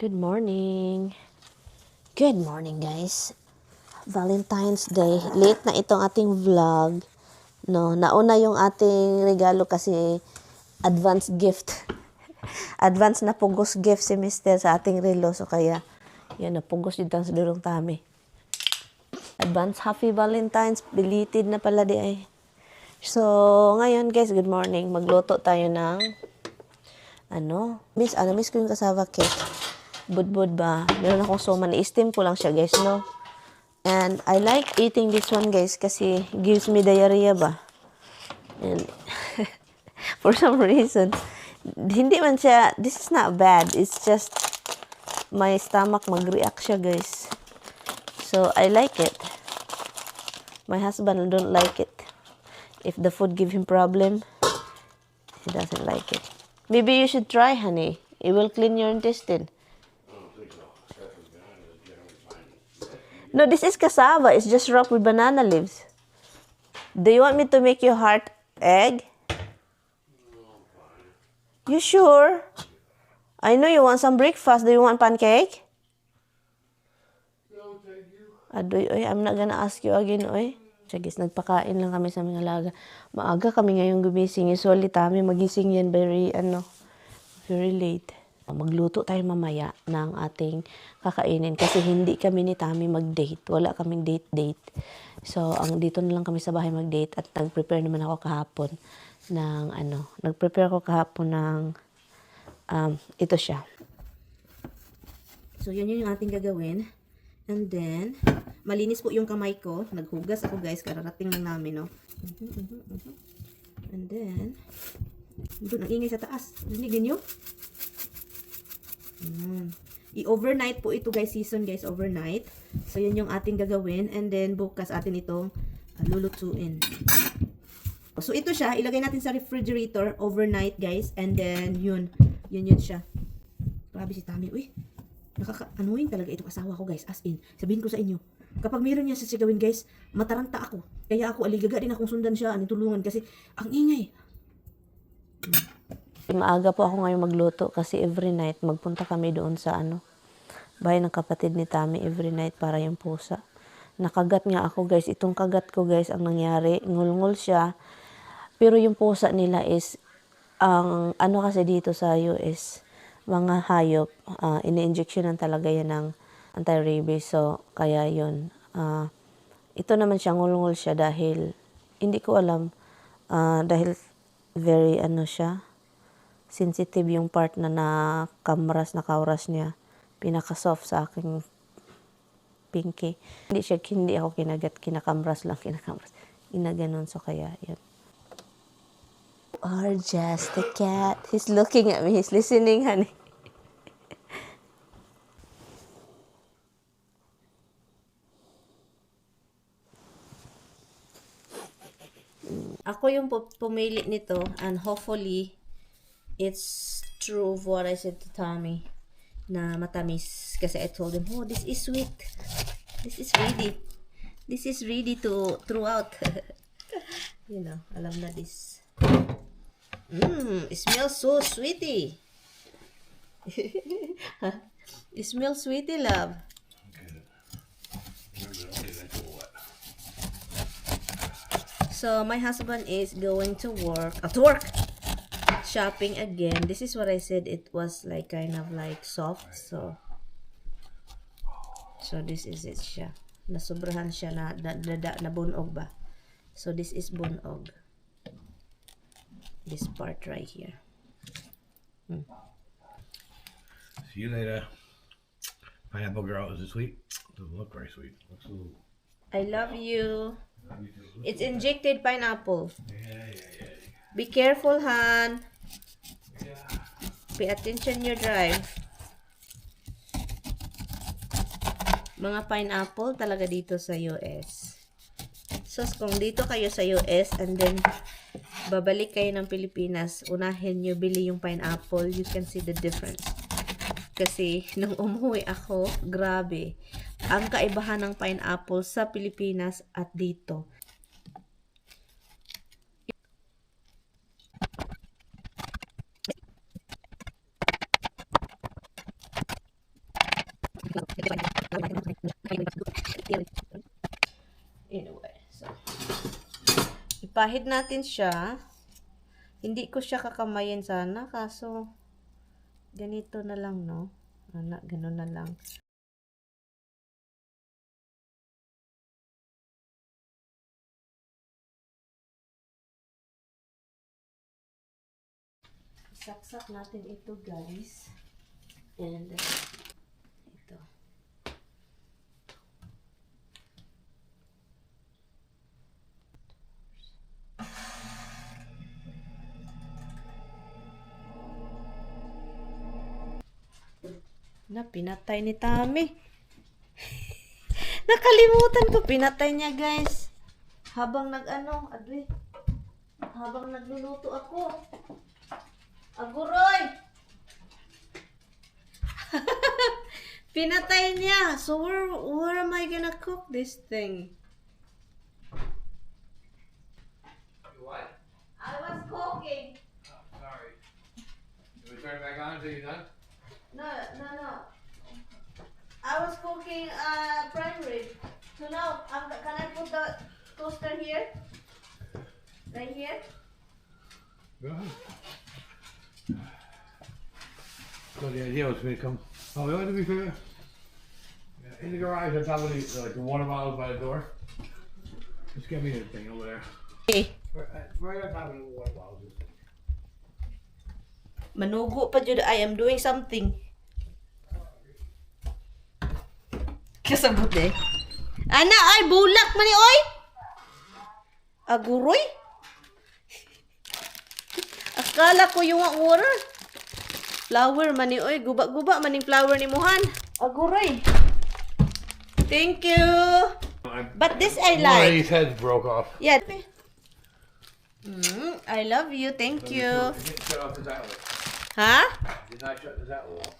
Good morning. Good morning, guys. Valentine's Day. Late na itong ating vlog. No, nauna yung ating regalo kasi advance gift. Advance na pugos gift si Mister sa ating relo. So kaya, yan, napugos dito sa durong tami. Advance Happy Valentine's. Belated na pala di ay. So, ngayon guys, good morning. Magluto tayo ng ano, miss ko yung cassava cake. Budbud ba? Meron akong suman. I-steam ko lang siya, guys, no? And I like eating this one, guys, kasi gives me diarrhea ba? And for some reason, hindi man siya, this is not bad. It's just my stomach mag-react siya, guys. So, I like it. My husband don't like it. If the food give him problem, he doesn't like it. Maybe you should try, honey. It will clean your intestine. No, this is cassava. It's just wrapped with banana leaves. Do you want me to make you heart egg? You sure? I know you want some breakfast. Do you want pancake? No, thank you. Adoy, oy, I'm not gonna ask you again, oy. Siya, guys, nagpakain lang kami sa mga alaga. Maaga kami ngayong gumising. Usually, Tami, magising yan very, ano, very late. Magluto tayo mamaya ng ating kakainin kasi hindi kami ni Tami mag-date. Wala kaming date-date. So, ang dito na lang kami sa bahay mag-date at nag-prepare naman ako kahapon ng, ano, nag-prepare ako kahapon ng, ito siya. So, yun yung ating gagawin. And then, malinis po yung kamay ko. Naghugas ako, guys. Kararating lang namin, no? And then, doon, ang ingay sa taas. Rinig ninyo? I-overnight po ito, guys. Season, guys. Overnight. So, yun yung ating gagawin. And then, bukas atin itong lulutuin. So, ito siya. Ilagay natin sa refrigerator overnight, guys. And then, yun. Yun yun siya. Grabe si Tami. Uy, nakaka-annoying talaga itong asawa ko, guys. As in, sabihin ko sa inyo, kapag meron niya sa gawin, guys, mataranta ako. Kaya ako, aligaga din akong sundan siya, ani tulungan kasi ang ingay. Maaga po ako ngayon magluto kasi every night magpunta kami doon sa ano, bahay ng kapatid ni Tami every night para yung pusa. Nakagat nga ako, guys. Itong kagat ko, guys, ang nangyari. Ngulngul siya. Pero yung pusa nila is, ang ano kasi dito sa US, mga hayop, ini-injectionan talaga yan ng anti-rabies. So, kaya yun. Ito naman siya, ngulngul siya dahil, hindi ko alam, dahil very ano siya, sensitive yung part na nakamras, nakauras niya. Pinaka-soft sa aking pinky. Hindi ako kinagat, kinakamras lang, kinakamras. Inaganon, so kaya yun. Are just the cat. He's looking at me. He's listening, honey. Ako yung pumili nito and hopefully it's true of what I said to Tommy na matamis kasi I told him, "Oh, this is sweet. This is ready. This is ready to throw out." Alam na this. It smells so sweetie. It smells sweetie, love. Okay, that's what. So my husband is going to work. To work. Shopping again. This is what I said. It was like kind of like soft. So this is it siya. Nasobrahan siya na bunog ba. So this is bunog. This part right here. See you later. Pineapple girl, is it sweet? Doesn't look very sweet. Looks a little. I love you. It's injected pineapple. Yeah. Be careful, Han. Pay attention your drive. Mga pineapple talaga dito sa US. So, kung dito kayo sa US and then babalik kayo ng Pilipinas, unahin nyo bili yung pineapple, you can see the difference. Kasi, nung umuwi ako, grabe. Ang kaibahan ng pineapple sa Pilipinas at dito. Anyway, so ipahid natin siya. Hindi ko siya kakamayin sana, kaso ganito na lang, no? Anak, ganun na lang. Isaksak natin ito, guys. And ito. Na, pinatay ni Tami. Nakalimutan ko, pinatay niya, guys. Habang nag-ano, adwi. Habang nagluluto ako. Aguroy! Pinatay niya. So where am I gonna cook this thing? What? I was cooking. Oh, sorry. Did we turn it back on until you're done? No. I was cooking prime rib. So now, can I put the toaster here? Right here? Go ahead. So the idea was for me to come. Oh, we want to be fair. Yeah, in the garage on top of the like the water bottles by the door. Just get me the thing over there. Okay. Right on top of the water bottles. Manugo pa jud, I am doing something. Kasabot eh. Ana ay bulak man ni oy. Aguroy. Akala ko yung water. Flower man ni oy, guba-guba man ning flower ni muhan. Aguroy. Thank you. But this I One of like. these heads broke off. Yeah. I love you. Thank you. I didn't shut off this outlet. Ha? Did not shut this outlet off.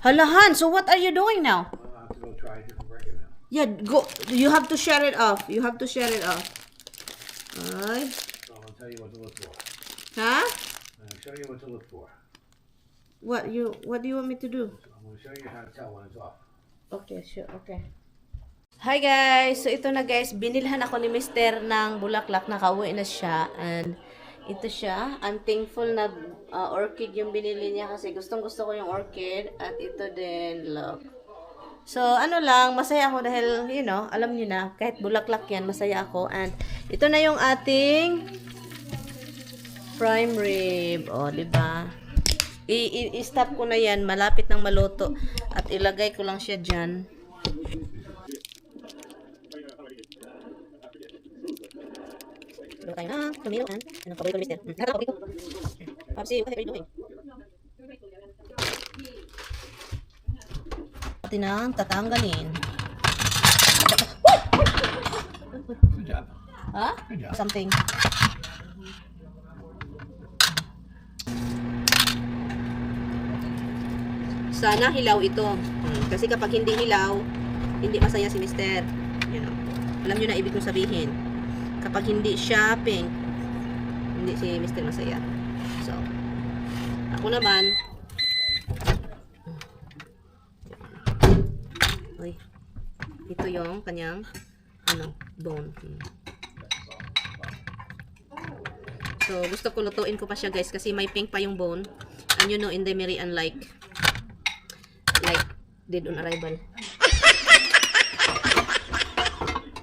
Halahan, so what are you doing now? I'll have to go try a different breaker now. Yeah, go. You have to shut it off. You have to shut it off. Ay. So I'll tell you what to look for. Ha? I'll show you what to look for. What do you want me to do? I'm going to show you how to tell when it's off. Okay, sure. Okay. Hi guys! So ito na guys, binilhan ako ni Mister ng bulaklak. Nakauwi na siya. And ito siya. I'm thankful na orchid yung binili niya kasi gustong gusto ko yung orchid. At ito din, look. So ano lang, masaya ako dahil, alam niyo na, kahit bulaklak yan, masaya ako. And ito na yung ating prime rib. O, di ba? I-stop ko na yan. Malapit ng maluto. At ilagay ko lang siya dyan. Luto tayo ng tomato and anong paborito ni Mister? Lahat ng paborito. Papsi, what are you doing? Atin ang tatanggalin. Good job. Ha? Good job. Something. Sana hilaw ito. Kasi kapag hindi hilaw, hindi masaya si Mister. Alam nyo na ibig kong sabihin. Kapag hindi siya pink, hindi si Mister masaya. So, ako naman, uy, ito yung kanyang bone. So, gusto ko lutuin ko pa siya guys kasi may pink pa yung bone. And in the Mary unlike like dead on arrival.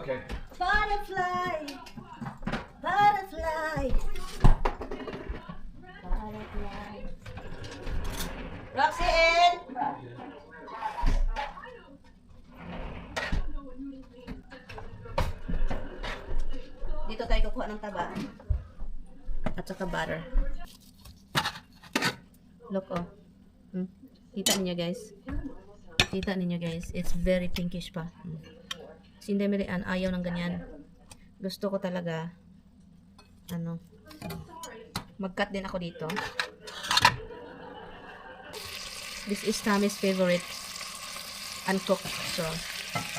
Okay. Butterfly! Butterfly! Butterfly. Roxy in! Dito tayo kukuha ng taba. At saka butter. Look oh. Kita ninyo guys. Kita ninyo guys. It's very pinkish pa. Si Inday Mary Ann, ayaw ng ganyan. Gusto ko talaga ano, mag-cut din ako dito. This is Tommy's favorite uncooked. So,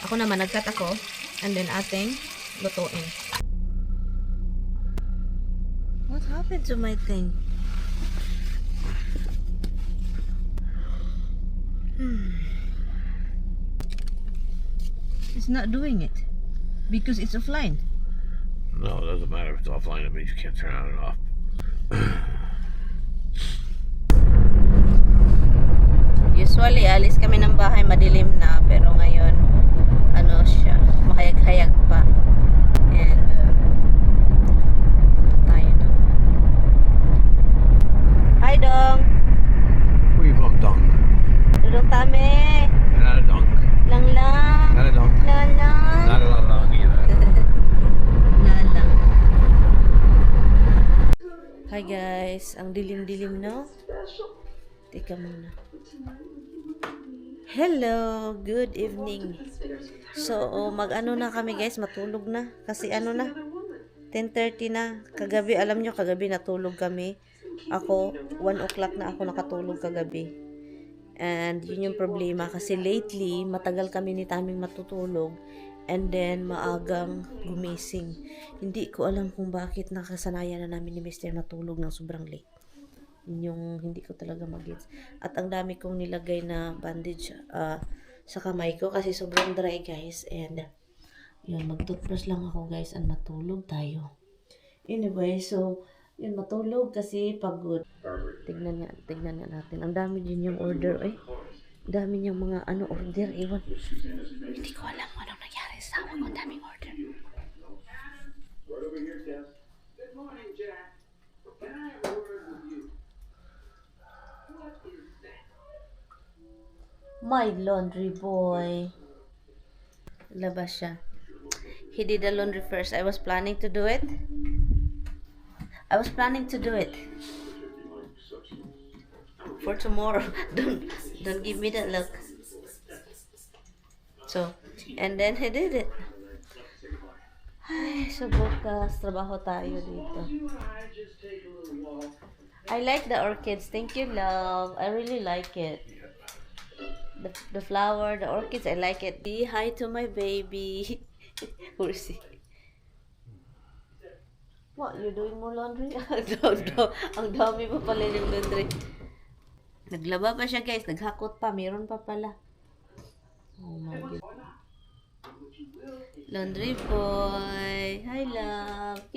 ako naman, nag-cut ako. And then, ating lutuin. What happened to my thing? Not doing it because it's offline. No, it doesn't matter if it's offline. It means you can't turn on and off. Usually, alis kami ng bahay, madilim na. Pero ngayon, ano siya, mahayag-hayag pa. And, punta tayo doon. Hi, Dong! Where you from, Dunk? Dudong tame! Not a dunk. Lang lang! Not a dunk. Lang lang! Not a long either. Lalang. Hi guys, ang dilim-dilim, no? Teka muna. Hello, good evening. So, mag-ano na kami, guys, matulog na. Kasi ano na, 10:30 na. Kagabi, alam nyo, kagabi natulog kami. Ako, 1 o'clock na ako nakatulog kagabi. And yun yung problema kasi lately, matagal kami ni Taming matutulog and then maagang gumising. Hindi ko alam kung bakit nakasanayan na namin ni Mr. matulog ng sobrang late. Yun yung hindi ko talaga magets. At ang dami kong nilagay na bandage sa kamay ko kasi sobrang dry, guys. And yun, mag-toothbrush lang ako, guys, and matulog tayo. Anyway, so yun, matulog kasi pagod. Tignan nga natin. Ang dami din yung order eh. Ang dami niyang mga ano order, ewan. Hindi ko alam kung anong nangyari sa asawa ko. Ang daming order. Right over here, Tess. Good morning, Jack. Can I have a word with you? What is that? My laundry boy. Labas siya. He did the laundry first. I was planning to do it. I was planning to do it for tomorrow. Don't give me that look. So, and then he did it. Ay, so bukas, trabaho tayo dito. You and I just take a little walk. I like the orchids. Thank you, love. I really like it. The flower, the orchids, I like it. Say hi to my baby. Who is he? What, you're doing more laundry? Ang dami pa pala yung laundry. Naglaba pa siya, guys. Naghakot pa. Meron pa pala. Oh my God. Laundry boy. Hi, love.